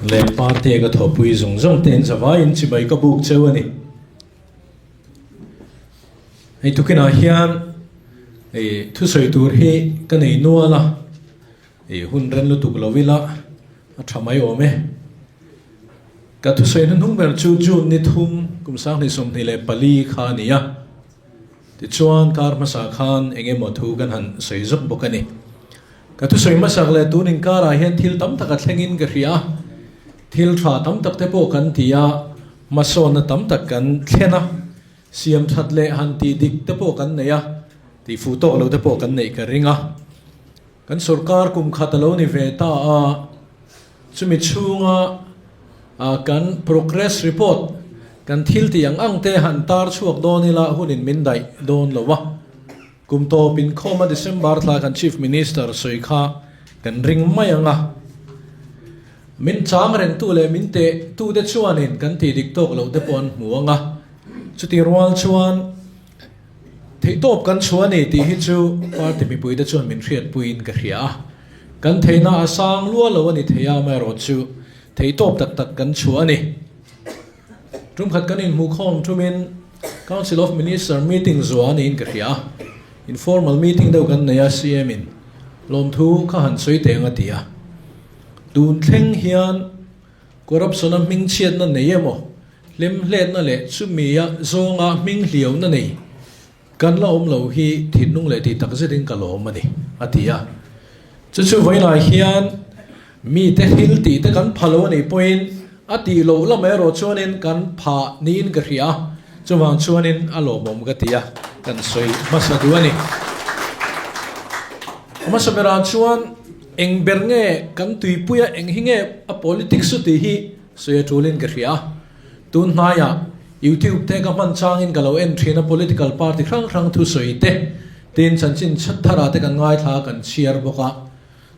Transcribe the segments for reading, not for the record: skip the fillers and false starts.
Leh party ka thawhpui zawng zawng te in zavaiin chibai ka buk cheu a ni. Hei tukinah hian ih thusawi tur hi ka nei nual a, ih hun ren lutuk lo ila a tha mai awm e. Ka thusawi hnuhnung ber chu June ni thum kum 2024 kha a ni a. Tichuan kar hmasa khan eng emaw thu kan han sawi zawk bawk a ni. Ka thusawi hmasak leh tun inkarah hian thil tam tak a thlengin ka hria a, thil tha tam tak te pawh kan ti a, hmasawnna tam tak kan thlen a, siam that leh han tih dik te pawh kan nei a, tih fuh tawk lo te pawh kan neih ka ring a. Kan sorkar kum khat a lo ni ve ta a, chumi chhunga kan progress report kan thil tih ang ang te han tar chhuak dawn ila hunin min daih dawn lo a. Kum tawp inkhawma December thla kan Chief Minister sawi kha kan ring mai ang a. Min chang rengtu leh min teh tute chuanin kan tih dik tawk loh te pawh an hmu ang a. Chutih rual chuan. Theihtawp kan chhuah a ni tih hi chu party mipuite chuan min hriatpuiin ka hria a. Kan theihna a sang lua lo a ni thei a, amaherawh chu theihtawp tak tak kan chhuah a ni. Tumkhat kan inhmuhkhawm tumin Council of Minister meeting zuah a niin ka hria a. Informal meeting deuh kan nei a, CM in lawmthu kha han sawi teh ang a ti a. Tun thleng hian Corruption-a hmingchhiatna nei emaw, hlemhletna leh chumia zawnga hming hliauna nei kan la awm lo hi thinlung leh tih tak zetin ka lawm a ni, a ti a. Chu chu vawiinah hian mite thil tih te kan pha lo a nih pawhin a tih loh lamah erawh chuanin kan pha niin ka hria a, chuvang chuanin a lawmawm ka ti a, kan sawi hmasa duh a ni. Hmasa berah chuan Eng ber nge kan tuipui a, eng hi nge a politics chu tih hi sawi a tulin ka hria a. Tun hnaiah YouTube te ka hman changin ka lo en thin a, political party hrang hrang thusawi te, tin chanchin thara te kan ngaithla a, kan chhiar bawk a.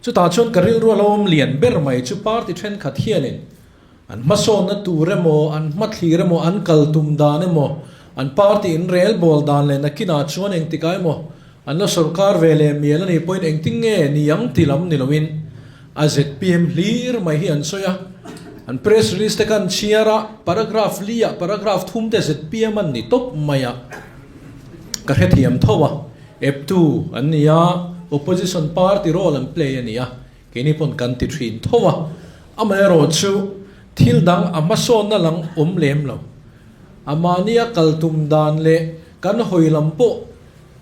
Chutah chuan ka rilru a lo awm lian ber mai chu party thenkhat hianin An hmasawnna tur emaw, an hmathlir emaw, an kal tum dan emaw, an party in rel bawl dan leh nakinah chuan engtikah emaw an la sorkar ve leh mial a nih pawhin engtin nge ni ang ti lam ni loin a zpm hlir mai hi an sawi a. An press release te khan chhiar a, paragraph li ah paragraph thum te zpm an ni tawp mai a, ka hrethiam tho a, eptu an ni a, opposition party role an play a ni a. Keini pawn kan ti thin tho a, amaherawhchu thil dang a hmasawnna lang awm lem lo. A mahnia kal tum dan leh kan hawi lam pawh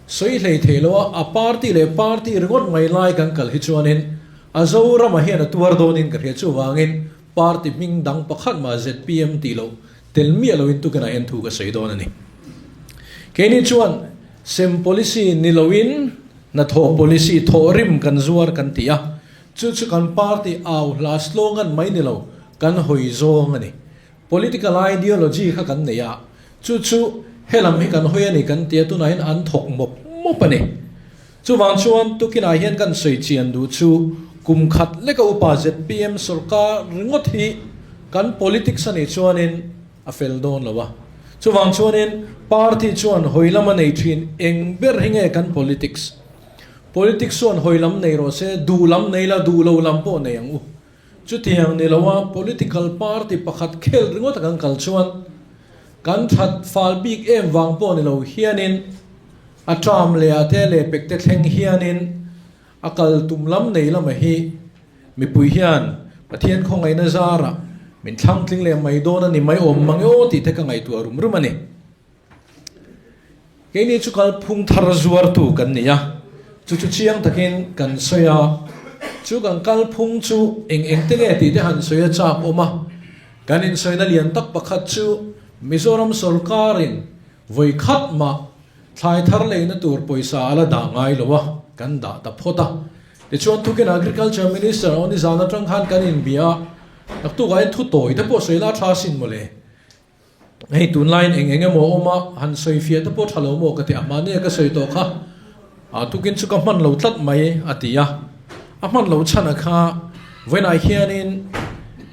sawi hlei thei lo a, a party leh party ringawt mai lai kan kal hi chuanin a Zorama hian a tuar dawnin ka hria. Chuvangin party hming dang pakhat mah zpm tih loh tel miah loin tukinah hian thu ka sawi dawn a ni. Keini chuan sem policy ni loin Hnathawh policy thawhrim kan zuar kan ti a, chu chu kan party au hla slogan mai ni lo, kan hawi zawng a ni. Political ideology kha kan nei a, chu chu helam hi kan hawi a ni kan ti a, tunah hian an thawk mawp mawp a ni. Chuvang chuan tukinah hian kan sawi chian duh chu kum khat leka upa zpm sorkar ringawt hi kan politics a nih chuanin, A fel dawn lo a. Chuvang chuanin party chuan hawi lam a nei thin eng ber hi nge kan politics? Politics chuan hawi lam nei rawh se, duh lam nei la, duh lo lam pawh nei ang u. Chutiang ni lo a political party pakhat khel ringawt a kan kal chuan kan that fal bik em vang pawh ni lo hianin a term leh a te leh pek te thleng hianin a kal tum lam nei lama hi Mipui hian Pathian khawngaihna zarah min thlang tling leh mai dawn a ni mai awm mang e aw tih te ka ngaihtuah rum rum a ni. Keini chu kalphung thar zuartu kan ni a, chu chu chiang takin kan sawi a, chu kan kalphung chu eng eng te nge tih te han sawi a chak awm a. Kan insawina lian tak pakhat chu Mizoram sawrkarin vawi khat mah thlai thar leina tur pawisa a la dah ngai lo a, kan dah ta phawt a. Tichuan tukin Agriculture Minister aw nizan atang khan kan inbia a, naktukah hian thu tawi te pawh sawi la tha sin mawle. Hei tunlaiin eng eng emaw a awm a, han sawi fiah te pawh tha lo maw ka ti a, mahni a ka sawi tawh kha a tukin chu ka hman lo tlat mai a ti a. A hman lo chhan a kha vawiinah hianin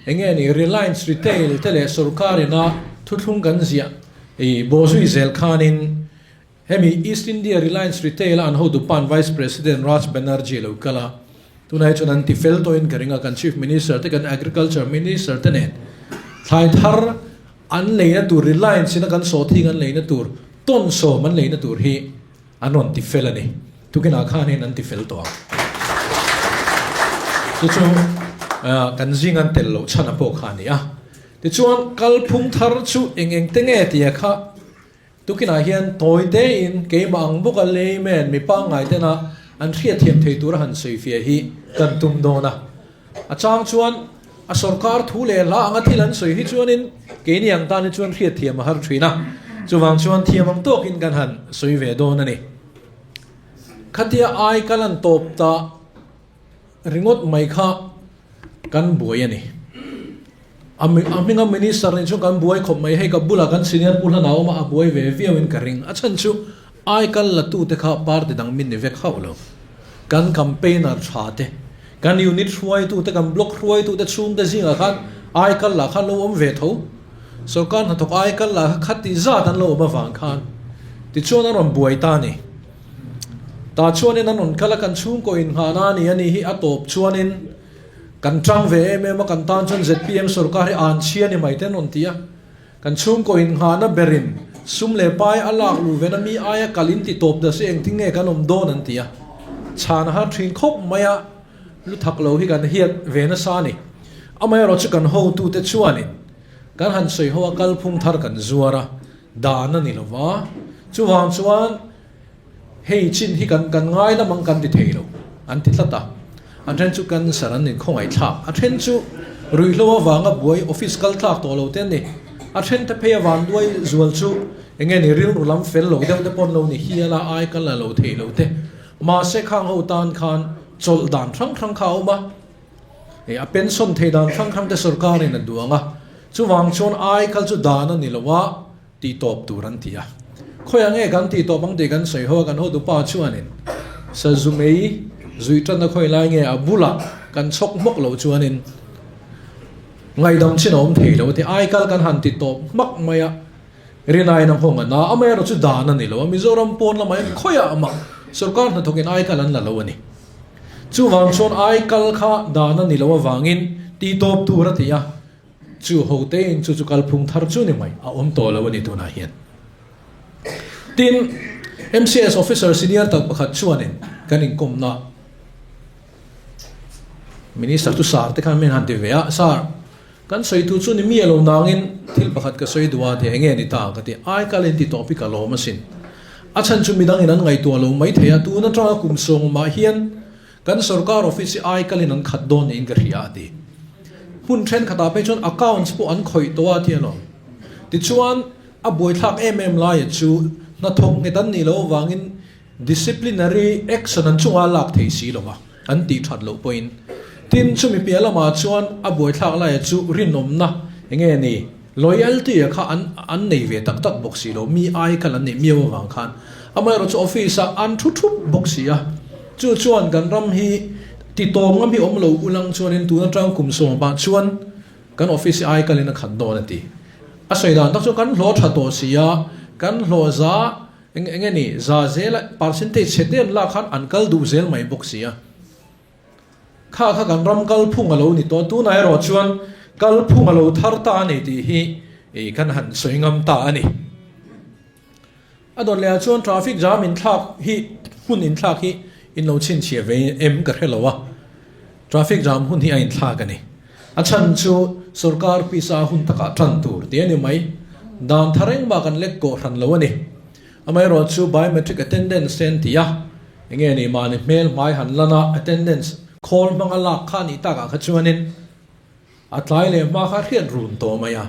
eng nge ni Reliance Retail te leh sorkar ina thuthlung kan ziah i bawhzui zel khanin Hemi East India Reliance Retail a an hotu pan Vice President Raj Banerjee lo kal a. Tunah hi chuan an ti fel tawhin ka ring a, kan Chief Minister te, kan Agriculture Minister te nen thlai thar an leina tur Reliance ina kan sawhthing an leina tur tawn sawm an leina tur hi an rawn ti fel a ni. Tukinah khanin an ti fel tawh ang. Chu chu kan zing an tel loh chhan a pawh kha a ni a. Tichuan kalphung thar chu eng eng te nge tia kha Tukinah hian tawi tein keimah ang bawka layman mi pangngai tena an hriatthiam thei tura han sawifiah hi kan tum dawn a. A chang chuan a sorkar thu leh hla anga thil an sawi hi chuanin keini ang tan hi chuan hriatthiam a har thin a, chuvang chuan thiam ang tawkin kan han sawi ve dawn a ni. Khatia ai ka lan tawp ta ringawt mai kha kan buai a ni. A hminga minister nih chuan kan buai khawp mai, hei ka bulah kan senior pu hlan a awm a, a buai ve viau in ka ring. A chhan chu aikal la tu te kha party dang min ni vek hauh lo. Kan campaigner tha te, kan unit hruaitu te, kan block hruaitu te chhung te zingah khan aikal lah khan lo awm ve tho. Sorkar hnathawk aikal lah kha khati zat an lo awm avang khan tichuan an rawn buai ta a ni. Tah chuanin an rawn kal a, kan chhungkaw inngahna a ni a nih hi a tawp chuanin Kan tang ve em em a, kan tan chuan zpm sorkar hi an chhia ni mai te an rawn ti a. Kan chhungkaw innghahna berin sum leh pai a lak luh vena mi aia kal in ti tawp ta se engtin nge kan awm dawn an ti a. Chhan a har thin khawp mai a, lu thak lo hi kan hiat ve nasa a ni. Amaherawhchu chu kan hotute chuanin kan han sawi ho a kalphung thar kan zuar a, dan a ni lo va. Chuvang chuan. Hei chin hi kan kan ngai lam ang kan ti thei lo, an ti tlat a. A then chu cancer an inkhawngaih thlak, a then chu ruihhlo avanga buai office kal tlak tawh lo te an ni. A then te phei a vanduai zual chu eng nge ni rilru lam fel lo deuh te pawn lo ni hial a, ai kal la lo thei lo te. Mahse khang ho tan khan chawlh dan hrang hrang kha a awm a, a pension thei dan hrang hrang te sorkarin a duang a, chuvang chuan ai kal chu dan a ni lo a, Tih tawp tur an ti a. Khawiah nge kan tih tawp ang tih kan sawi ho a, kan hotu pa chuanin sazu mei zui tanna khawi lai nge a bulah kan chhawk hmawk loh chuanin ngaihdam chin a awm thei lo a ti. Aikal kan han ti tawp hmak mai a, Rinaiin a nghawng a na, amaherawh chu dan a ni lo a, Mizoram pawn lamah hian khawiah mah sorkar hnathawkin aikal an la lo a ni. Chuvang chuan aikal kha dan a ni lo avangin tih tawp tur a ti a. Chu ho tein chu chu kalphung thar chu ni mai a awm tawh lo a ni tunah hian. Tin, MCS officer senior tak pakhat chuanin kan inkawmna Minister chu Sir te khan min han ti ve a, Sir, kan sawi tu chu ni mi a lo nangin thil pakhat ka sawi duh a ti enge ni ta ka ti, ai kal in ti tawp hi ka lawm asin. A chhan chu midangin an ngaihtuah lo mai thei a, tun atanga kum sawngmah hian Kan sorkar office hi ai kalin an khat dawn niin ka hria a ti. Hmun thenkhatah phei chuan accounts pawh an khawih tawh a ti alawm. Tichuan, a buaithlak em em laia chu hnathawk nghet an nih loh avangin disciplinary action an chungah a lak thei si lo va, an tih that loh pawhin. Tin, chumi piah lamah chuan a buaithlak laia chu rinawmna enge ni, loyalty a kha an an nei ve tak tak bawk si lo, mi ai kal an neih miau avang khan. Amaherawhchu office ah an thu thup bawk si a, chu chuan kan ram hi ti tawm ngam hi awm lo ulang chuanin tun atang kum sawmah chuan kan office hi ai kalin a khat dawn a ti. A sawi dan tak chu kan hlawh tha tawh si a, kan hlawh za eng enge ni za zela percentage chhe te an lak khan an kal duh zel mai bawk si a. Kha kha kan ram kalphung a lo ni tawh, tunah erawh chuan kalphung a lo thar ta a ni tih hi kan han sawi ngam ta a ni. A dawt lehah chuan traffic jam inthlak hi hun inthlak hi in lo chhinchhiah ve em ka hre lo a, traffic jam hun hi a inthlak a ni. A chhan chu sorkar pisa hun takah tan tur tih a ni mai. Dan thar engmah kan lek kawh hran lo a ni. Amaherawh chu biometric attendance te an ti a, enge ni mahni hmel hmai han lan a attendance khawl hmanga lak kha a nih takah kha chuanin A tlai leh hma kha hriat run tawh mai a.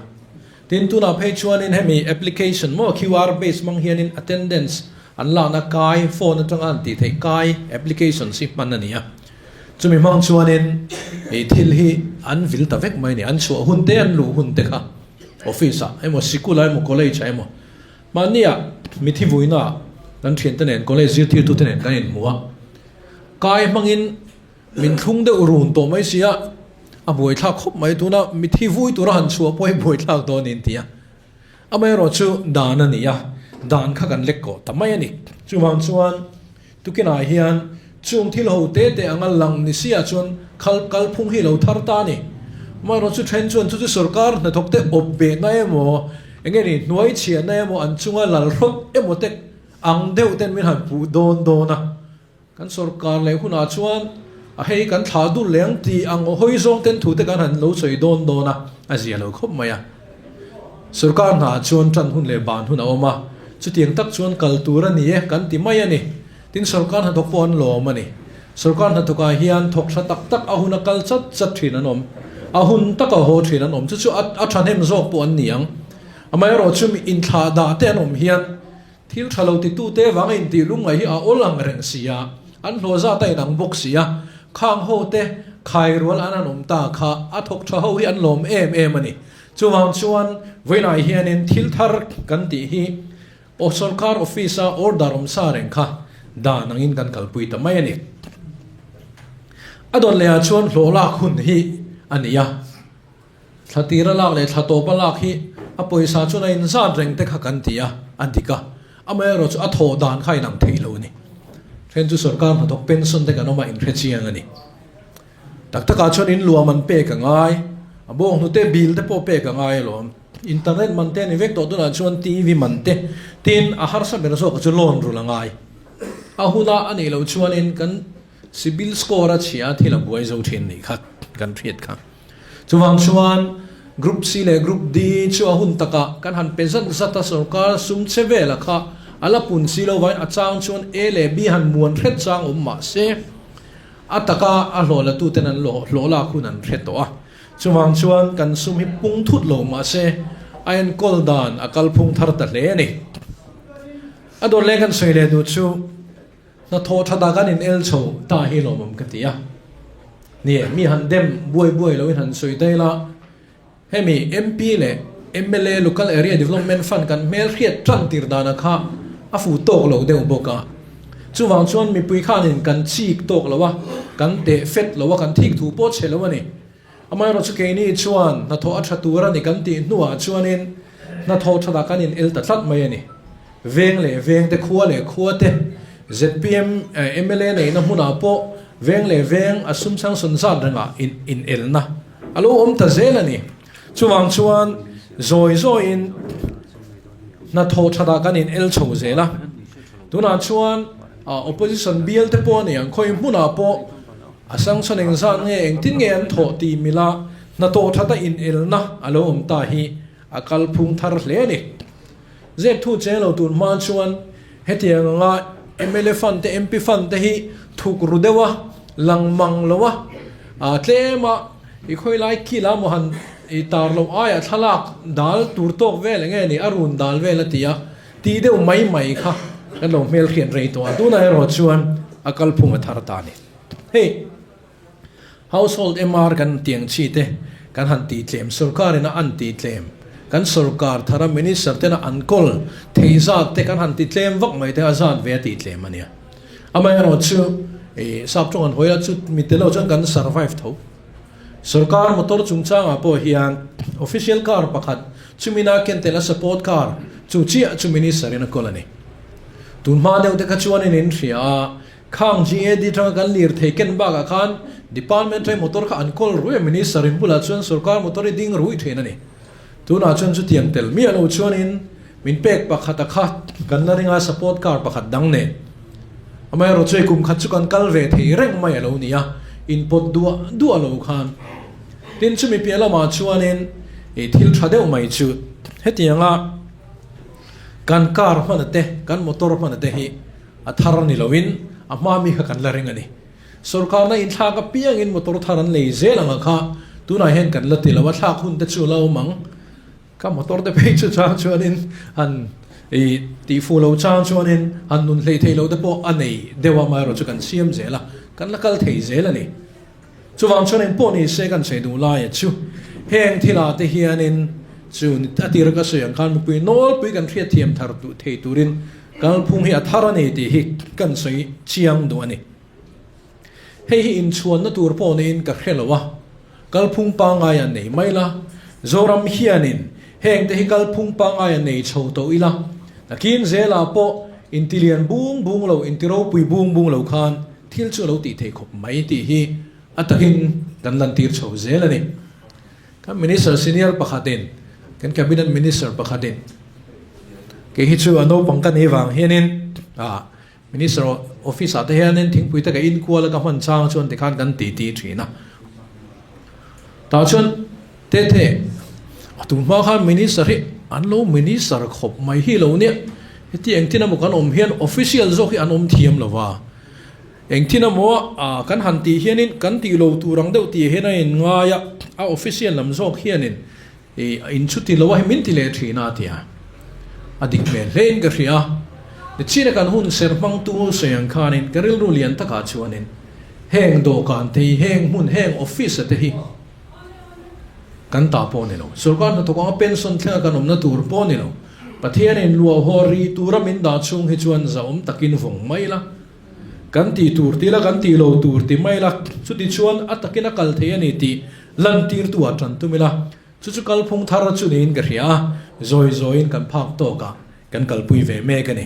Tin, tunah phei chuanin hemi application maw QR base hmang hianin attendance an lakna kai phone atanga an tih theih kai applications hi hman a ni a. Chumi hmang chuanin ei thil hi an vil ta vek mai a ni. An chhuah hun te, an luh hun te kha office ah emaw sikul ah emaw college ah emaw mahnia mithi vuina ah kan thiante nen college zirtirtute nen kan inhmu a. Kai hmangin Min thlung deuh run tawh mai sia, a buaithlak khawp mai. Tuna mithi vui tura han chhuah pawh hi buaithlak dawn niin ti a. Amaherawh chu dan a ni a, dan kha kan lek kawh ta mai a ni. Chuvang chuan tukinah hian Chung thil ho te te anga lang ni si ah chuan khal kalphung hi lo thar ta a ni. Amaherawhchu then chuan chu chu sorkar hnathawk te awp behna emaw, eng nge ni hnuai chhiahna emaw an chunga lal hrawt emaw te ang deuh ten min han puh dawn dawn a. Kan sorkar leh hunah chuan a hei kan thlah dul leh ang tih ang aw hawi zawng ten thu te kan han lo sawi dawn dawn a, a zia lo khawp mai a. Sorkar hnaah chuan tan hun leh ban hun a awm a, chutiang tak chuan kal tur a ni e kan ti mai a ni. Tin sorkar hnathawk pawh an lawm a ni. Sorkar hnathawkah hian thawk tha tak tak a hun a kal chat chat thin an awm. A hun taka haw thin an awm. Chu chu a thahnem zawk pawh an ni ang. Amaherawh chu mi inthlah dah te an awm hian Thil tha lo titute vanga intih lungngaih hi a awl ang reng si a, an hlawh zat a inang bawk si a, khang ho te khai rual an han awm ta kha a thawk tha ho hi an lawm em em a ni. Chuvang chuan vawiinah hianin thil thar kan tih hi aw sorkar office a order awm sa reng kha dan angin kan kalpui ta mai a ni. A dawt lehah chuan hlawh lak hun hi a ni a. Thla tira lak leh thla tawpa lak hi a pawisa chuan a inzat reng te kha kan ti a, a dik a. Amaherawh chu a thawh dan kha a inang thei lo a ni. Then chu sorkar hnathawk pension te kan awm a inhre chiang a ni. Tak takah chuan in luam an pek a ngai, a bawng hnute bill te pawh pek a ngai alawm. Internet man te a ni vek tawh tunah chuan TV man te, tin a harsa ber zawk chu loan rulh a ngai. A huna a nih loh chuanin kan CIBIL score a chhia a thil a buai zo thin nih kha kan hriat kha. Chuvang chuan Group C leh Group D chu a hun takah kan han pe zat zat a, sorkar sum che vela kha a la pun si lo vain a chang chuan A leh B han muan hret chang awm mah se a taka a hlawh la tuten an hlawh lak hun an hre tawh a. Chuvang chuan kan sum hi pung thut lo mah se a enkawl dan a kalphung thar ta hle a ni. A dawt leh kan sawi leh duh chu. Hnathawh tha tak an in el chho ta hi lawmawm ka ti a. Ni e, mi han dem buai buai loin han sawi daih la, hemi MP leh mla Local Area Development Fund kan hmel hriat tan tir dana kha a fu tawk lo deuh bawk a. Chuvang chuan mipui khanin kan chik tawk lo a, kan teh fet lo a, kan thik thu pawh chhe lo a ni. Amaherawhchu keini chuan hnathawh a tha tur a ni kan tih hnuah chuanin hnathawh thatah kan in el ta tlat mai a ni. Veng leh veng te, khua leh khua te, zpm mla neihna hmunah pawh veng leh veng a sum sanction zat rengah in elna a lo awm ta zel a ni. Chuvang chuan zawi zawiin hnathawh thatah kan in el chho zel a. Tunah chuan opposition bial te pawh a ni ang, khawi hmunah pawh a sanction engzat nge engtin nge an thawh tih mila hnathawh thata in elna a lo awm ta hi a kalphung thar hle a ni. Zep thu cheng lo tur hma chuan hetiang anga mla fund te MP fund te hi thuk ru deuh a, lang mang lo a, ah tlem a i khawi lai kil a maw han i tar loh aiah thlalak dal tur tawk vel enge ni a run dal vel a ti a, tih deuh mai mai kha kan lo hmelhriat rei tawh a, tunah erawh chuan a kalphung a thar ta a ni. Hei. Household MR kan tiang chi te kan han tih tlem, sorkar in a an tih tlem, kan sorkar thara minister tena an kawl theih zat te kan han ti tlem vak mai te a zat ve a tih tlem a nia. Amaherawh chu ih sap tawng an hawi a chu mi tel lo chuan kan survive tho. Sorkar motor chungchangah pawh hian official car pakhat chumina ken tel a support car chu chiah chu minister in a kawl a ni. Tun hma deuh te kha chuan in in hria a Khang GAD tanga kan lirthei ken bakah khan Department ṭai motor kha an kawl rui a, Minister in bulah chuan sorkar motor hi ding rui thin a ni. Tunah chuan chutiang tel miah lo chuanin min pek pakhat a kha kan la ring a, support car pakhat dang nen. Amaherawh chu hei kum khat chu kan kal ve thei reng mai a lo ni a, inpawt duah duah lo khan. Tin, chumi piah lamah chuanin ih thil tha deuh mai chu hetianga kan car hmana te, kan motor hmana te hi, A thar ni loin a hma mi kha kan la ring a ni. Sorkarna inthlak apiangin motor thar an lei zel ang a kha tunah hian kan la ti lo a, thlak hun te chu la awm ang. Ka motor te phei chu chang chuanin han i tih fuh lo chang chuanin han nun hlei thei lo te pawh a nei deuh a, amaherawhchu kan siam zel a, kan la kal thei zel a ni. Chuvang chuan engpawh ni se kan sawi duh laia chu heng thilah te hianin chu a tira ka sawi ang khan mipui nawlpui kan hriatthiam thar duh thei turin kalphung hi a thar a ni tih hi kan sawi chiang duh a ni. Hei hi inchhuanna tur pawh niin ka hre lo a, kalphung pangngai a nei mai la, Zoram hianin heng te hi kalphung pangngai a nei chho tawh ila, nakin zelah pawh intilian bung bung lo, intiropui bung bung lo khan. thil chu a lo tih theih khawp mai tih hi a takin kan lantir chho zel a ni. Kan Minister senior pakhatin, kan Cabinet Minister pakhatin kei hi chu a naupang ka nih vang hianin ah Minister office ah te hianin thingpui te ka inkual a ka hman chang chuan tikhan kan titi thin a. Tah chuan Tete, a tum hma khan Minister hi an lo Minister khawp mai hi lo nia, heti engtin emaw kan awm hian official zawk hi an awm thiam lo va. Engtin emaw kan han tih hianin kan tih lo tur ang deuh tih hian a inngai a, a official lam zawk hianin ih in chuti lo a hi min ti leh thin a tia a dik hmel hlein ka hria. Nichina kan hun ser hmangtu sawi ang khanin ka rilru lian takah chuanin heng dawhkan te hi heng hmun heng office a te hi kan ta pawh a ni lo. Sorkar hnathawk anga pension thlenga kan awmna tur pawh a ni lo. Pathianin luahhaw ri tura min dah chhung hi chuan zahawm takin vawng mai la. Kan tih tur ti la, kan tih lo tur ti mai la, chuti chuan a takin a kal thei a ni tih lantirtu ah tan tum ila, chu chu kalphung thar chu niin ka hria a, zawi zawiin kan phak tawk ah kan kalpui ve mek a ni.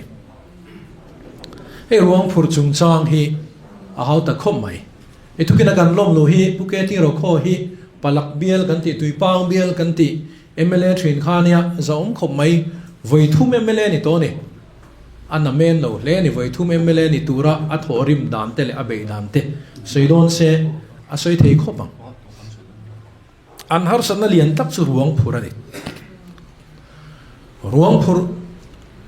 Hei ruang phur chungchang hi a hau ta khawp mai. I thukina kan lawm lo hi Pu KT Rawkhaw hi Palak bial kan tih, Tuipang bial kan tih mla thin kha nia, zahawm khawp mai, vawithum mla ni tawh a ni. A na men lo hle a ni, vawithum mla ni tura a thawhrim dan te leh a beih dan te sawi dawn se a sawi thei khawp ang. An harsatna lian tak chu ruang phur a ni. Ruang phur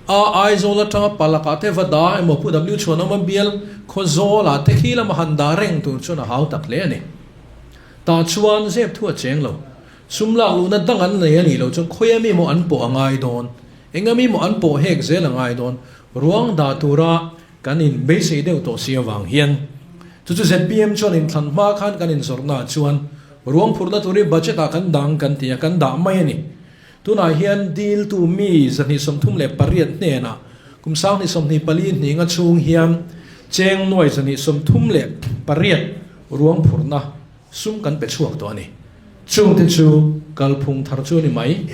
a Aizawl atanga Palakah te va dah emaw Pu W Chhuanawma bial Khawzawlah te khi lama han dah reng tur chuan a hau tak hle a ni. Tah chuan zep thu a cheng lo. Sum lak luhna dang an nei a nih loh chuan khawi ami maw an pawh a ngai dawn. Engami maw an pawh hek zel a ngai dawn. Ruang dah tura kan in beisei deuh tawh si avang hian chu chu zpm chuan inthlan hma khan kan inzawrhna ah chuan ruang phurhna tur hi budget ah kan dang kan ti a, kan dah mai a ni. Tunah hian diltu mi 238 hnenah kum 2024 hninga chhung hian cheng nuai 238 ruang phurhna Sum kan pe chhuak tawh a ni. Chungte chu kalphung thar chu a ni mai.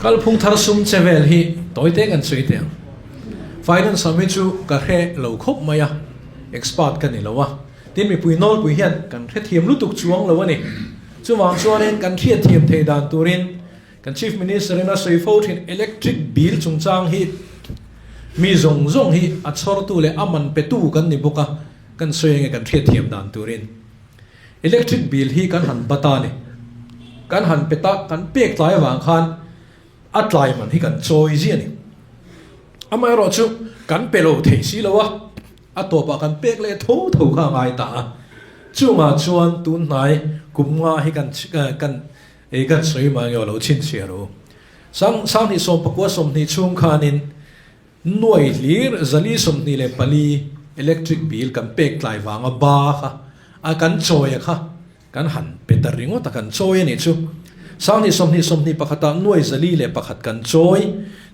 Kalphung thar sum che vel hi tawi te kan sawi teh ang. Finance lam hi chu ka hre lo khawp mai a, expert ka ni lo a. Tin mipui nawlpui hian kan hrethiam lutuk chuang lo a ni. Chuvang chuanin kan hriatthiam thei dan turin kan Chief Minister in a sawi fo thin electric bill chungchang hi mi zawng zawng hi a chhawrtu leh a man petu kan ni bawk a. Kan sawi ange kan hriatthiam dan turin electric bill hi kan han bat a ni. Kan han pe ta, kan pek tlai avang khan a tlai man hi kan chawi zia a ni. Amaherawh chu kan pe lo thei si lo a, a tawpah kan pek leh tho tho kha a ngai ta a. Chungah chuan tun hnai kum nga hi kan kan ei kan sawi mah nge aw lo chhinchhiah ru. Sang sanghnih sawmpakua 20 chhung khanin Nuai hlir 424 electric bill kan pek tlai vanga ba kha a kan chawi a kha kan han pe ta ringawt a kan chawi a nih chu. 2020 21 ah nuai 401 kan chawi,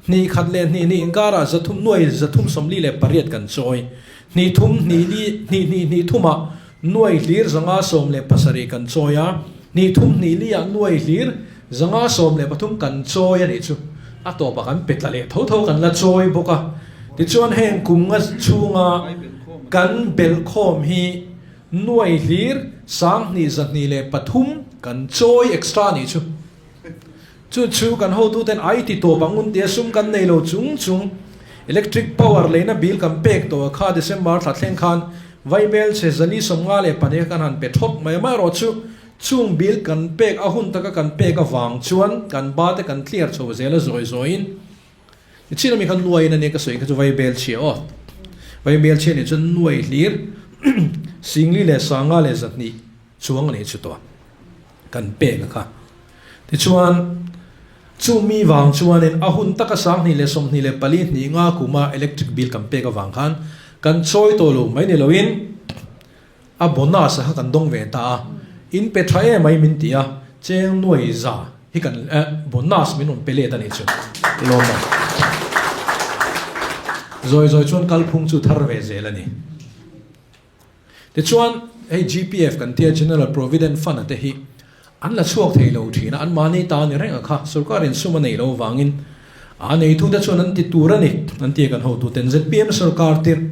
hnih khat leh hnih hnih inkarah zathum nuai 348 kan chawi, hnih thum hnih li hnih hnih hnih thumah nuai hlir 517 kan chawi a, hnih thum hnih li ah nuai hlir 513 kan chawi a nih chu. A tawpah kan pe tla leh tho tho kan la chawi bawk a. Tichuan heng kum nga chhunga kan belhkhawm hi nuai hlir 2203 kan chawi extra a nih chu. Chu chu kan hotuten ai ti tawp ang un tia sum kan nei lo chung chung electric power leina bill kan pek tawh a kha December thla thleng khan Vaibel chhe 452 kan han pe thawt mai a, amaherawh chu Chung bill kan pek a hun taka kan pek avang chuan kan ba te kan clear chho zel a zawi zawiin nichin ami khan nuaiin ania ka sawi kha chu vai bel chhia aw. Vai bel chhia nih chuan nuai hlir singli leh sanga leh 200 chuang a nih chu tawh kan pek a kha. Tichuan chumi vang chuanin a hun taka 2024 hnih nga kuma electric bill kan pek avang khan kan chawi tawh lo mai ni loin A bonus a kha kan dawng ve ta a, in pe tha em mai min ti a, cheng nuai za hi kan eh bonus min rawn pe let a nih chu lawm a. Zawi zawi chuan kalphung chu thar ve zel a ni. Tichuan hei GPF kan tia General Provident Fund a te hi an la chhuak thei lo thin a, anmahni ta a ni reng a kha, sorkarin sum a nei lo vangin a neitute chuan an ti tur a ni an ti a kan hotuten ZPM sorkar tirh.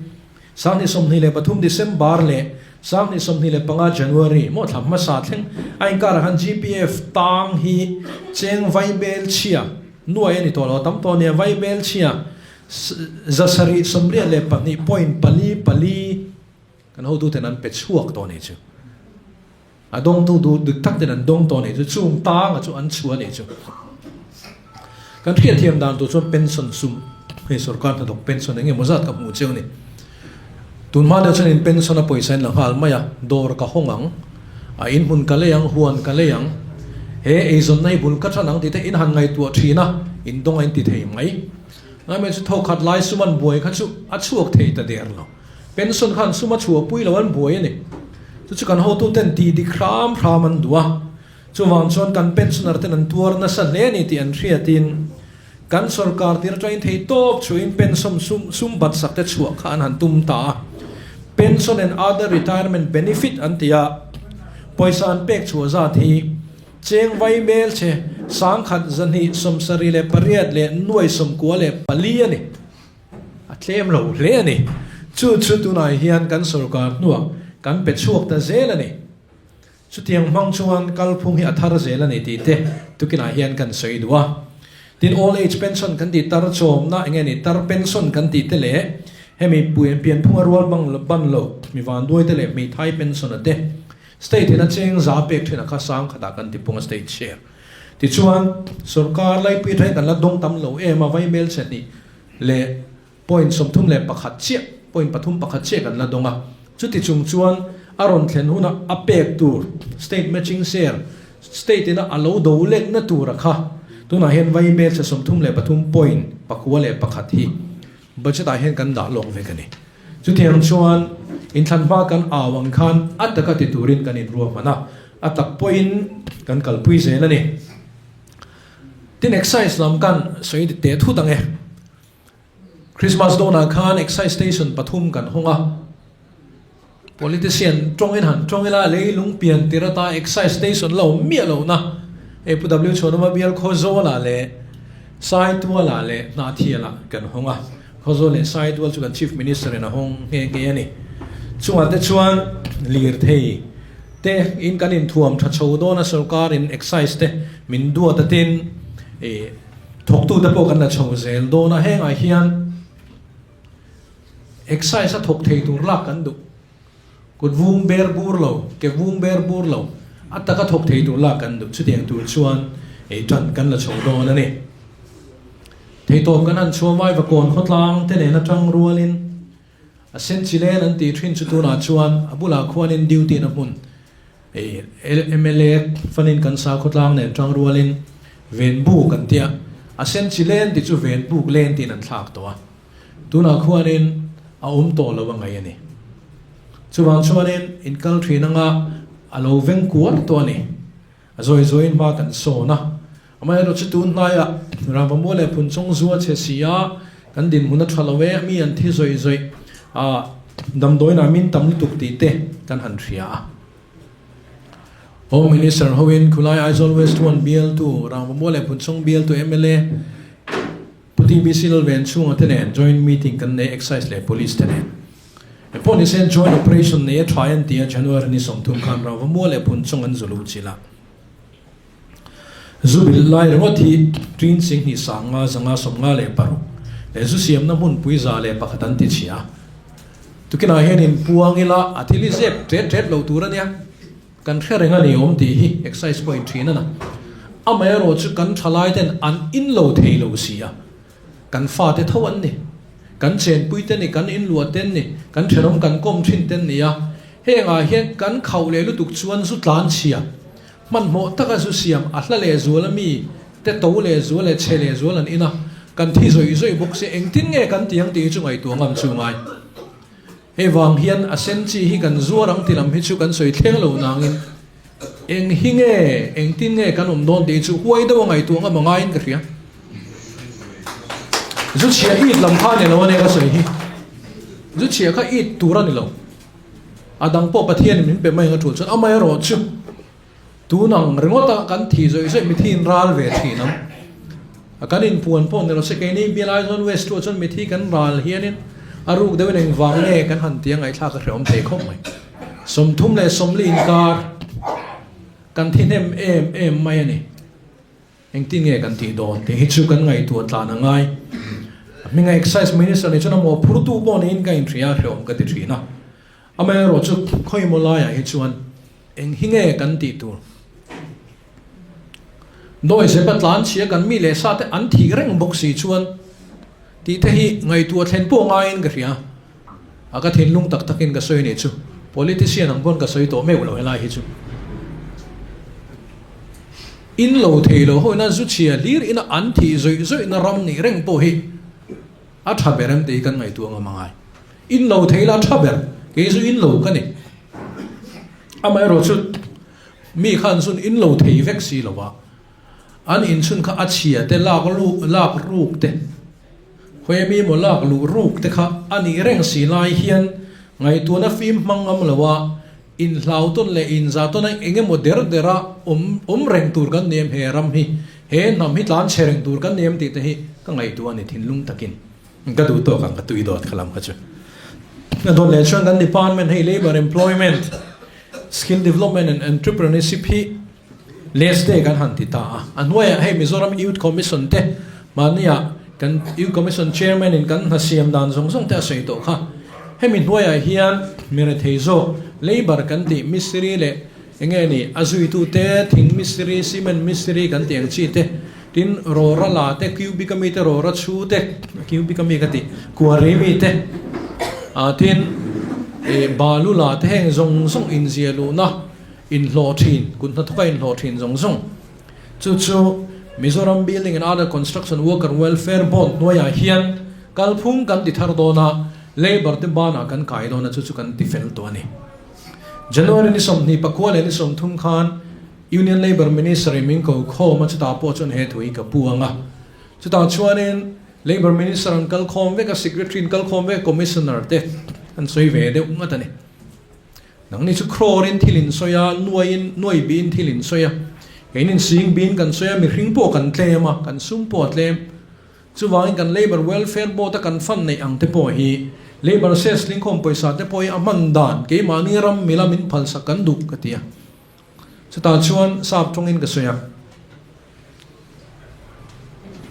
2023 December leh 2025 January maw thla hmasa thleng a inkarah khan GPF tang hi cheng vaibel chhia nuai a ni tawh lo a tam tawh a nia vaibel chhia 782 point pali pali kan hotuten an pe chhuak tawh a nih chu. A dawngtu duh dik tak ten an dawng tawh a nih chu, chung tanga chu an chhuah a nih chu. Kan hriatthiam dan tur chuan pension sum, hei sorkar hnathawk pension eng emaw zat ka hmuh chiang a ni. Tun hma deuh chuan in pension a pawisa in la nghal mai a, dawr ka hawng ang, a in hmun ka lei ang, huan ka lei ang, he eizawnna hi bul ka tan ang tih te in han ngaihtuah thin a, in dawng a in ti thei mai. Ngai mai chu thawkhat lai sum an buai kha chu a chhuak thei ta der lo. Pension khan sum a chhuah pui lo an buai a ni. Chu chu kan hotuten tih dik hram hram an duh a. Chuvang chuan kan pensioner ten an tuar nasa hle a ni tih an hriatin kan sorkar tir atangin thei tawp chhuahin pension sum sum bat sak te chhuah kha an han tum ta a. Pension and other retirement benefit an ti a, pawisa an pek chhuah zat hi cheng vai mel che 1778 leh 94 a ni. A tlem lo hle a ni. Chu chu tunah hian kan sorkar hnuah kan pe chhuak ta zel a ni. Chutiang hmang chuan kalphung hi a thar zel a ni tih te tukinah hian kan sawi duh a. Tin, old age pension kan tih tar chawmna eng nge ni tar pension kan tih te leh hemi pianphunga rual bang ban lo mi vanduai te leh hmeithai pension a te state in a cheng za pek thin a kha sang khatah kan ti pung a state share. Tichuan, sorkar laipui atangin kan la dawng tam lo em a, vaimel chhe hnih leh point 31 chiah, point pathum pakhat chiah kan la dawng a. Chuti chung chuan a rawn thlen huna a pek tur state matching share, state ina a lo do letna tura kha tunah hian vaimel chhe 33 point pakua leh pakhat hi budget ah hian kan dah lawk vek a ni. Chutiang chuan inthlan hma kan au ang khan a taka ti turin kan inruahman a, a tak pawhin kan kalpui zel a ni. Tin Excise lam kan sawi teh thut ang e. Christmas dawnah khan Excise Station pathum kan hawng a, Politician tawngin han tawng ila leilung pian tir ata Excise Station la awm miah lohna hei Pu W Chhuanawma bial Khawzawlah leh Saitualah leh Hnahthialah kan hawng a, Khawzawl leh Saitual chu kan Chief Minister in a hawng nghe nghe a ni. Chungah te chuan lirthei te in kan inthuam tha chho dawn a sorkar in Excise te min duat a tin ih thawktute pawh kan la chho zel dawn a, hengah hian Excise a thawk thei tur lak kan duh. Kut vung ber bur lo, ke vung ber bur lo, a taka thawk thei tur lak kan duh. Chutiang tur chuan ei tan kan la chho dawn a ni. Theitawp kan han chhuah mai va kawn khawtlang te nen atang rualin a sen chi len an tih thin chu tunah chuan a bulah khuanin duty na hmun ei mla fanin kan sa khawtlang nen tang rualin venbuk an tia a sen chi len tih chu venbuk len tiin an thlak tawh a. Tunah khuanin a awm tawh lo a ngaih a ni. Chuvang chuanin in kal thin anga a lo veng kual tawh a ni. A zawi zawiin hma kan sawn a. Amaherawh chu tun hnaiah Rangvamua leh Phunchawng zua chhe si a, kan dinhmun a tha lo e, mi an thi zawih zawih a, damdawiinah min tam lutuk tih te kan han hria a. Home Minister hoin khulai Aizawl West 1 bialtu, Rangvamua leh Phunchawng bialtu mla, Pu TBC Lalven chhunga te nen joint meeting kan nei Excise leh Police te nen. Engpawh ni se joint operation nei a tha en tia January ni 30 khan Rauva leh Phunchawng an zu luh chilh a. Zu bilh lai ringawt hi Ṭin Singhnih 500 56 leh zu siamna hmunpui 101 an ti chhia. Tukinah hian inpuang ila a thil hi zep ṭet ṭet lo tur a nia. Kan hre reng a ni awm tih hi excise pawh in thin a na. Amaherawh chu kan thalai ten an in lo thei lo si a, kan fate tho an ni, kan chenpui te ni, kan inluah ten ni, kan thenawm kan kawm thin ten ni a, hengah hian kan khauh leh lutuk chuan zu tlan chhia, hmanhmawh taka zu siam a hla leh zual a mi te to leh zual leh chhe leh zual an in a, kan thi zawih zawih bawk si, engtin nge kan ti ang tih hi chu ngaihtuah ngam chu ngai. Hei vang hian a sen chi hi kan zuar ang ti lam hi chu kan sawi thleng lo nangin eng hi nge, engtin nge kan awm dawn tih hi chu huai deuh a ngaihtuah ngam a ngaiin ka hria. Zu chhia it lam kha a ni lo a nia ka sawi hi. Zu chhia kha it tur a ni lo. A dang pawh Pathianin min pe mai ang a tul chuan amaherawh chu tun ang ringawt a kan thih zawih zawih mithiin ral ve thin ang. A kan inpuan pawh ni lo se keini bial Aizawl West tu ah chuan mithi kan ral hianin. A ruk deuhin engvang nge kan han tia ngaihthlak a hrehawm thei khawp mai. 34 inkar kan thi hnem em em mai a ni. Engtin nge kan tih dawn tih hi chu kan ngaihtuah tlan a ngai. A hminga Excise Minister nih chuan a mawhphurtu pawh niin ka inhria a hrehawm ka ti thin a. Amaherawh chu khawimaw laiah hi chuan eng hi nge kan tih tur? Dawi zepa tlan chhia kan mi leh sa te an thih reng bawk si chuan tih te hi ngaihtuah thlen pawh ngaiin ka hria. A ka thinlung tak takin ka sawi nih chu. Politician ang pawn ka sawi tawh meuh lo helai hi chu. In lo thei lo ho ina zu chhia hlir ina an thih zawih zawihna ram nih reng pawh hi a tha ber em tih hi kan ngaihtuah ngam angai. In lo thei la tha ber, kei zu in lo ka ni. Amaherawh chu mi khan zun in lo thei vek si lo a, an inchhun kha a chhia te lak lak ruk te, Khawi mi maw lak luh ruk te kha a nih reng si lai hian ngaihtuahna fim hmang ngam lo a, inhlau tawn leh inzah tawn a eng emaw der der a awm awm reng tur kan ni em he ram hi, he hnam hi tlan chhe reng tur kan ni em tih te hi ka ngaihtuah a ni thinlung takin ka duh tawk ang ka tui dawt kha lam kha chu. A dawt leh chuan kan department hei Labour Employment, Skill Development and Entrepreneurship hi Last day kan han ti ta a, a hnuaiah hei Mizoram Youth Commission te mahniah kan Youth Commission Chairman in kan hna siam dan zawng zawng te a sawi tawh kha. Hemi hnuaiah hian mi rethei zawk labour kan tih mistiri leh eng nge ni a zuitu te thing mistiri, cement mistiri kan tih ang chi te, tin rawra la te, cubic a mi te rawra chhu te, cubic a mi ka tih quarry mi te, ah tin ih balu la te heng zawng zawng inziah luhna Inhlawh thin, kut hnathawka inhlawh thin zawng zawng. Chu chu Mizoram Building and Other Construction Worker Welfare Board hnuaiah hian kalphung kan ti thar dawn a, labour te banah kan kai dawn a, chu chu kan ti fel tawh a ni. January ni 24 leh ni 30 khan Union Labour Minister in min ko khawm a, chutah pawh chuan he thu hi ka pu ang a. Chutah chuanin Labour Minister an kal khawm vek a, Secretary an kal khawm vek a, Commissioner te an sawi ve deuh ngat a ni. Nangni chu crore in thil in sawi a, nuai in, nuai bi in thil in sawi a, kein in sing bi in kan sawi a, mihring pawh kan tlem a, kan sum pawh a tlem. Chuvangin kan Labour Welfare Board a kan fund neih ang te pawh hi, Labour Cess lingkhawm pawisa te pawh hi a hman dan keimahni ram mila min phalsak kan duh ka ti a. Chutah chuan sap tawngin ka sawi a,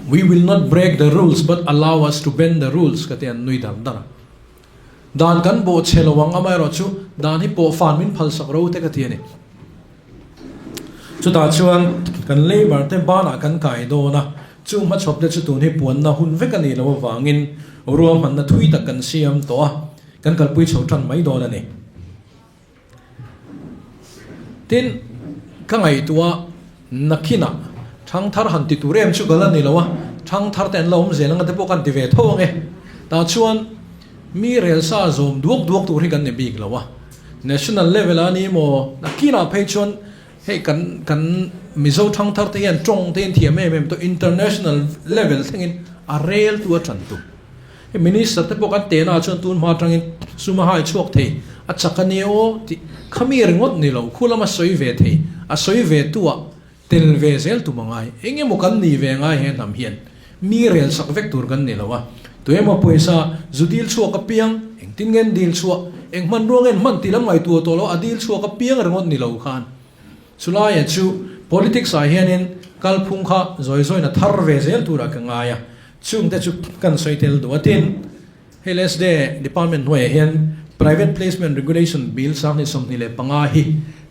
We will not break the rules but allow us to bend the rules ka ti a, an nui dar dar a. Dan kan bawh chhe lo ang, amaherawh chu dan hi pawh fan min phal sak ro te ka ti a ni. Chutah chuan kan labour te banah kan kai dawn a, chu hmachhawp te chu tun hi puanna hun vek a nih loh avangin ruahmanna thui tak kan siam tawh a, kan kalpui chho tan mai dawn a ni. Tin, ka ngaihtuah nakhinah thangthar han ti tur em chu ka la ni lo a, thangthar te an la awm zel anga te pawh ka han ti ve tho ang e. Tah chuan mi relsa zawm duak duak tur hi kan ni bik lo a, national level a ni maw, nakinah phei chuan hei kan kan Mizo thangthar te hian tawng te in thiam em em tawh international level thlengin a rel tu a tan tu. Hei Minister te pawh kan tehna ah chuan tun hma atangin sum a hai chhuak thei, a chak a nia aw tih kha mi ringawt ni lo, khu lama sawi ve thei, a sawi ve tu ah tel ve zel tum a ngai. Eng emaw kan ni ve ngai he hnam hian mi rel sak vek tur kan ni lo a, tuemaw pawisa zu dil chhuak apiang, engtin nge an dil chhuah, eng hmanrua nge an hman tih lam ngaihtuah tawh lo, a dil chhuak apiang ringawt ni lo khan Chulaia chu politics ah hianin kalphung kha zawi zawiin a thar ve zel turah ka ngai a, chungte chu kan sawi tel duh a. Tin, hei LSD department hnuaiah hian Private Placement Regulation Bill 2025 hi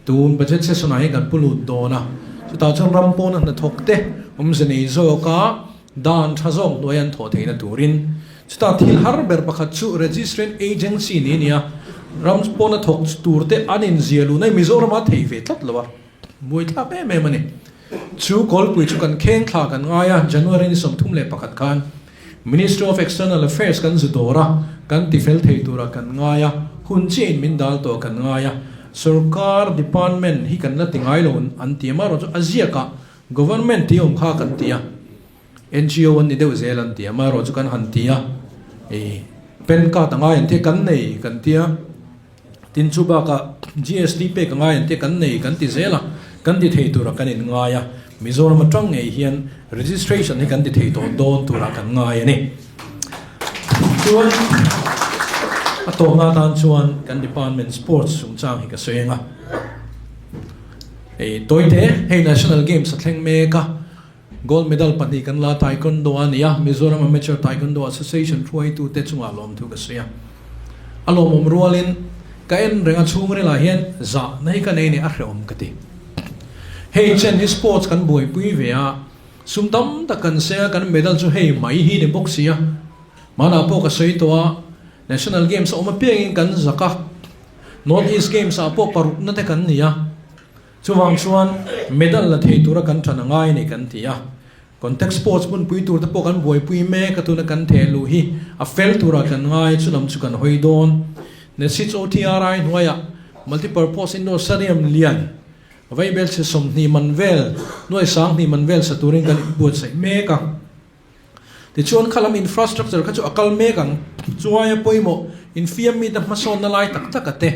tun budget session ah hian kan pu lut dawn a, chutah chuan ram pawna hnathawk te awmze nei zawka dan tha zawk hnuai an thawh theihna turin chutah thil har ber pakhat chu registration agency ni nia ram pawna thawk tur te an inzia luh na hi Mizoram ah theih ve tlat lo a, buaithlak em em a ni. Chu kawlpui chu kan kheng thla kan ngai a, January ni 31 khan Ministry of External Affairs kan zu dawr a, kan tifel thei tura kan ngai a, hun chiah in min dal tawh kan ngai a, sorkar department hi kan la ti ngai lo an ti a, amaherawh chu a ziak ah Government tih awm kha kan ti a, NGO an ni deuh zel an ti a, amaherawh chu kan han ti a, ih pen card a ngai an tia kan nei kan ti a, tin chu bakah GST pek a ngai an tia kan nei kan ti zel a, kan ti thei turah kan in ngai a, Mizoram atang ngei hian registration hi kan ti thei tawh dawn turah kan ngai a ni. Chuan. A tawpna atan chuan kan department sports chungchang hi ka sawi ang a. Hei tawite, hei National Games a thleng mek a, gold medal pahnih kan la taekwondo a ni a, Mizoram Amateur Taekwondo Association hruaitute chungah lawmthu ka sawi a. A lawmawm rualin ka en reng a chhungrilah hian zahna hi ka nei nih a hrehawm ka ti. Hei chen hi sports kan buaipui ve a, sum tam tak kan seng a, kan medal chu hei mai hi ni bawk si a. Hmanah pawh ka sawi tawh a, National Games a awm apiangin kan zak a, North East Games ah pawh parukna te kan ni a, chuvang chuan medal la thei tura kan ṭan a ngai a ni kan ti a. Contact sports hmunpui tur te pawh kan buaipui mek a, tuna kan theh luh hi a fel turah kan ngai, chulam chu kan hawi dawn. NESIC OTRI hnuaiah Multipurpose Indoor Stadium lian Vaibelchhe 20 man vel, nuai 2000 man vel sa turin kan inbuatsaih mek a. Tichuan khalam infrastructure kha chu a kal mek ang. Chuaia pawimawh infiam mite hmasawnna lai tak tak a te,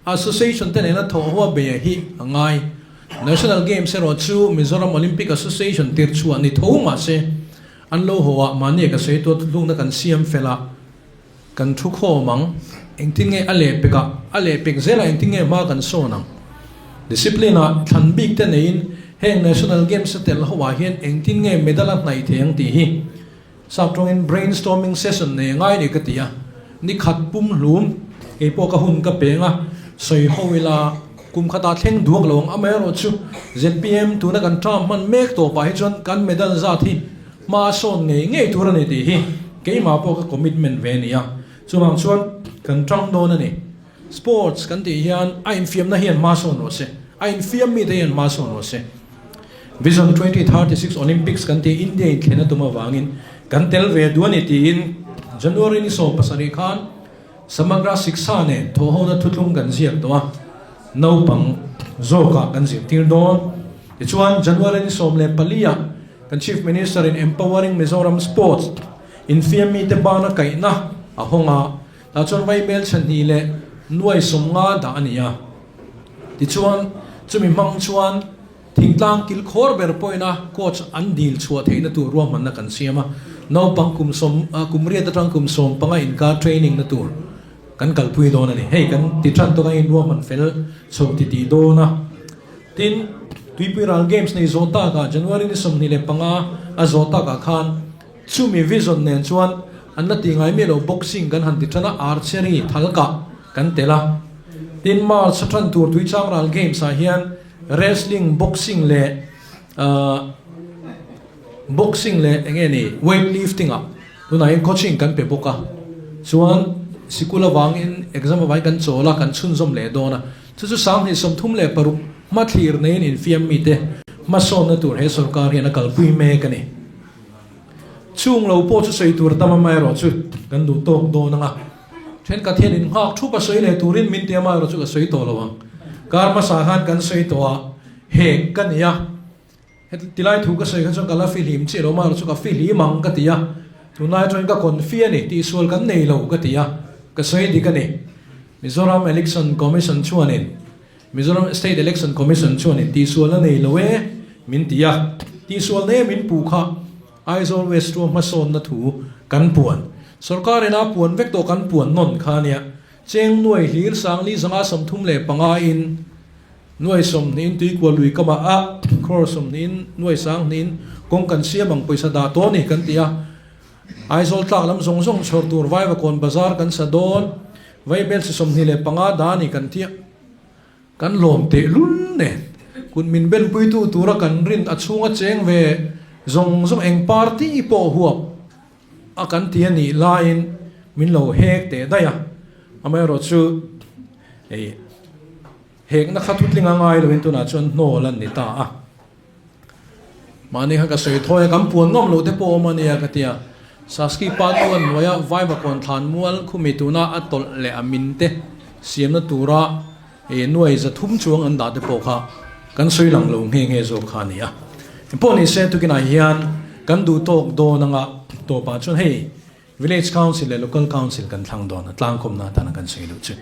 association te nena thawh hoa beia hi a ngai. National Games erawh chu Mizoram Olympic Association tir chhuah ni tho mahse an lo haw ah mahni ka sawi tuah thutlukna kan siam fel a, kan thu khawm ang. Engtin nge a lehpek ah, a lehpek zel ah engtin nge hma kan sawn ang? Discipline ah thlan bik te neiin heng National Games a tel ho ah hian engtin nge medal a hnaih thei ang tih hi sap tawngin brainstorming session nei a ngai ni ka ti a. Ni khat pum hlum keipawh ka hun ka peng a, sawi ho ila kum khatah thleng duak lo ang. Amaherawhchu zpm tuna kan term hman mek tawpah hi chuan kan medal zat hi Hma a sawn ngei ngei tur a ni tih hi keimah pawh ka commitment ve a ni a, chuvang chuan kan tang dawn a ni. Sports kan tih hian a infiamna hian hma sawn rawh se, a infiam mite hian hma sawn rawh se. Vision 2036 Olympics kan tih India in thlen a tum avangin kan tel ve duh a ni tiin January ni 17 khan Samagra Shiksha nen thawhhona thutlung kan ziak tawh a, naupang zawkah kan zirtir dawn. Tichuan January ni 14 ah Kan Chief Minister in Empowering Mizoram Sports infiam mite bana kaihna a hawng a, tah chuan vaimel chhahnih leh nuai 50 dah a ni a. Tichuan, chumi hmang chuan thingtlang kilkhawr ber pawhina coach an dil chhuah theihna tur ruahmanna kan siam a, naupang kum sawm kum riat atang kum 15 inkar training na tur kan kalpui dawn a ni. Hei kan ti tan tawk a inruahman fel chho ti tih dawn a. Tin, Tuipui Ral Games nei zawh takah January ni 25 a zawh takah khan chumi vision nen chuan an la ti ngai miah lo boxing kan han ti tan a, archery thalkah kan tel a. Tin, March a tan tur Tuichang Ral Games ah hian wrestling, boxing leh boxing leh eng nge ni weight lifting ah tunah hian coaching kan pe bawk a. Chuan sikul avangin exam avangin kan chawl a, kan chhunzawm leh dawn a. Chu chu 2036 hmathlir neiin infiam mite hmasawnna tur he sorkar hian a kalpui mek a ni. Chung lo pawh chu sawi tur tam amaherawh chu kan duh tawk dawn ang a, thenkhat hian innghak thup a sawi leh turin min ti amaherawh chu ka sawi tawh lo ang. Kar hmasa khan kan sawi tawh a, hek ka ni a. Heti tilai thu ka sawi kha chuan ka la fihlim chiah lo amaherawh chu ka fihlim ang ka ti a, tunlai atangin ka confi a ni, tihsual kan nei lo ka ti a, ka sawi dik a ni. Mizoram Election Commission chuanin Mizoram State Election Commission chuanin tihsual a nei lo e min ti a, tihsual nei min puh kha Aizawl West Tua hmasawnna thu kan puan. Sorkar ina puan vek tawh kan puan nawn kha ania, cheng nuai hlir 4535 in Nuai 20 in tuikual lui kamah a crore 20 in nuai 20 in kawng kan siam ang pawisa dah tawh a ni kan ti a. Aizawl tlak lam zawng zawng chhawr tur Vaivakawn bazar kan sa dawn, Vaibel si 25 dah a ni kan ti a. Kan lawm teh lul nen kut min benpuitu tura kan rin a chhunga cheng ve zawng zawng eng party pawh huap a kan ti a nih laiin min lo hek teh daih a. Amaherawhchu hei. Hekna kha thutling a ngai loin tunah chuan hnawl an ni ta a. Mahni kha ka sawi thawi a, kan puan ngam loh te pawh awm a nia ka ti a. Saski pa chu an hnuai a, Vaivakawn thlan mual khumi tuna a tawlh leh a min te siamna tura nuai 300 chuang an dah te pawh kha kan sawi lang lo nghe nghe zawk kha a ni a. Engpawh ni se tukinah hian kan duh tawk dawn anga tawpah chuan hei Village Council leh Local Council kan thlang dawn a, tlangkawmna atana kan sawi duh chu.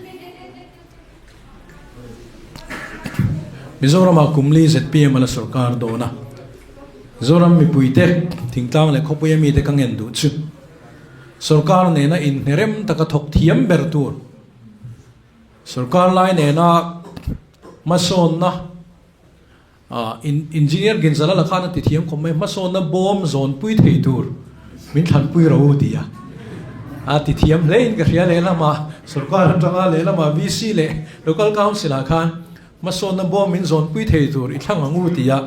Mizoramah kum li zpm a la sorkar dawn a, Zoram mipuite, thingtlang leh khawpuia mite ka ngen duh chu. Sorkar nena inhnerem taka thawk thiam ber tur. Sorkar lai nena hmasawnna Engineer Ginzala la khan a ti thiam khawp mai, hmasawnna bawm zawnpui thei tur min thlanpui ro u ti a. A ti thiam hle in ka hria lehlamah sorkar atanga lehlamah VC leh Local Council ah khan hmasawnna bawm min zawnpui thei tur i thlang ang u ti a.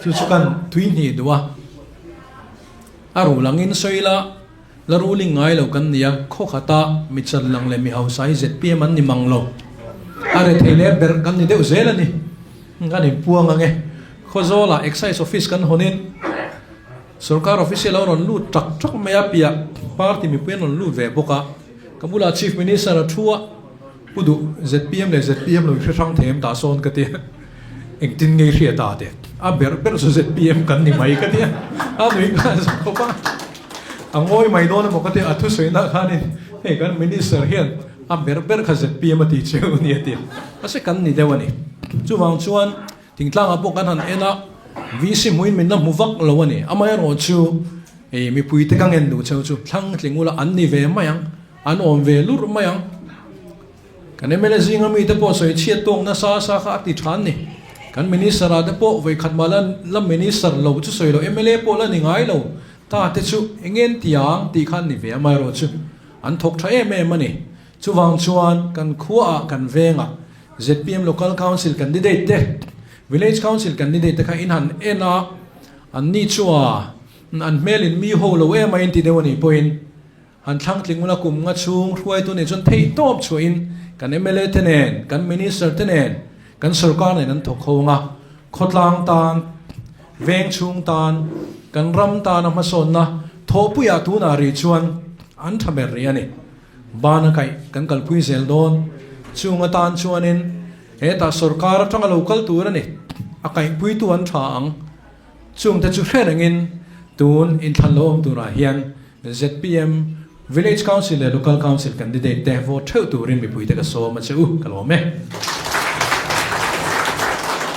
Chu chu kan tui hnih duh a. A rul angin sawi la. La ruling ngai lo kan ni a, khaw khata mi chan lang leh mi hausa hi zpm an ni mang lo. A rethei leh ber kan ni deuh zel a ni. Kan inpuang ang e. Khawzawlah Excise Office kan hawnin sorkar official a rawn lut tak tak mai a, piah party mipui an rawn lut ve bawk a. Ka bulah Chief Minister a thu a, Pu duh zpm leh zpm lo i hre hrang thei em tah sawn ka ti a, engtin nge i hriat a ti a, ber ber chu zpm kan ni mai ka ti a, a nui nghal zawk khawp a, a ngawi mai dawn emaw ka ti a, a thusawi nah khanin hei kan minister hian a ber ber kha zpm a ti cheu a ni a ti a, mahse kan ni deuh a ni. Chuvang chuan thingtlangah pawh kan han en a, VC hmuin min la hmu vak lo a ni, amaherawhchu mipuite ka ngen duh cheu chu thlang tling ula an ni ve mai ang. An awm ve lurh mai ang. Kan mla zinga mite pawh sawi chhiat tawk nasa sa kha a ti tha an ni. Kan minister ah te pawh vawikhat mah la la minister lo chu sawi lo mla pawh la ni ngai lo ta te chu eng en tiang tih kha an ni ve amaherawh chu an thawk tha em em a ni. Chuvang chuan kan khua ah kan veng ah zpm local council candidate te village council candidate te kha in han en a an ni chu a an hmel in mi ho lo em a in ti deuh a nih pawhin Han thlangtling ula kum nga chhung hruaitu nih chuan theihtawp chhuahin kan mla te nen, kan minister te nen, kan sorkar nen an thawk ho ang a, khawtlang tan, veng chhung tan, kan ram tana hmasawnna thawhpuiah tunah rih chuan an tha ber rih a ni. Bana kaih kan kalpui zel dawn. Chung atan chuanin hetah sorkar atanga lo kal tur a ni. A kaihpuitu an tha ang. Chungte chu hre rengin tun inthlan lo awm turah hian zpm Village Council leh Local Council candidate te vote theuh turin mipuite ka sawm a che u, ka lawm e.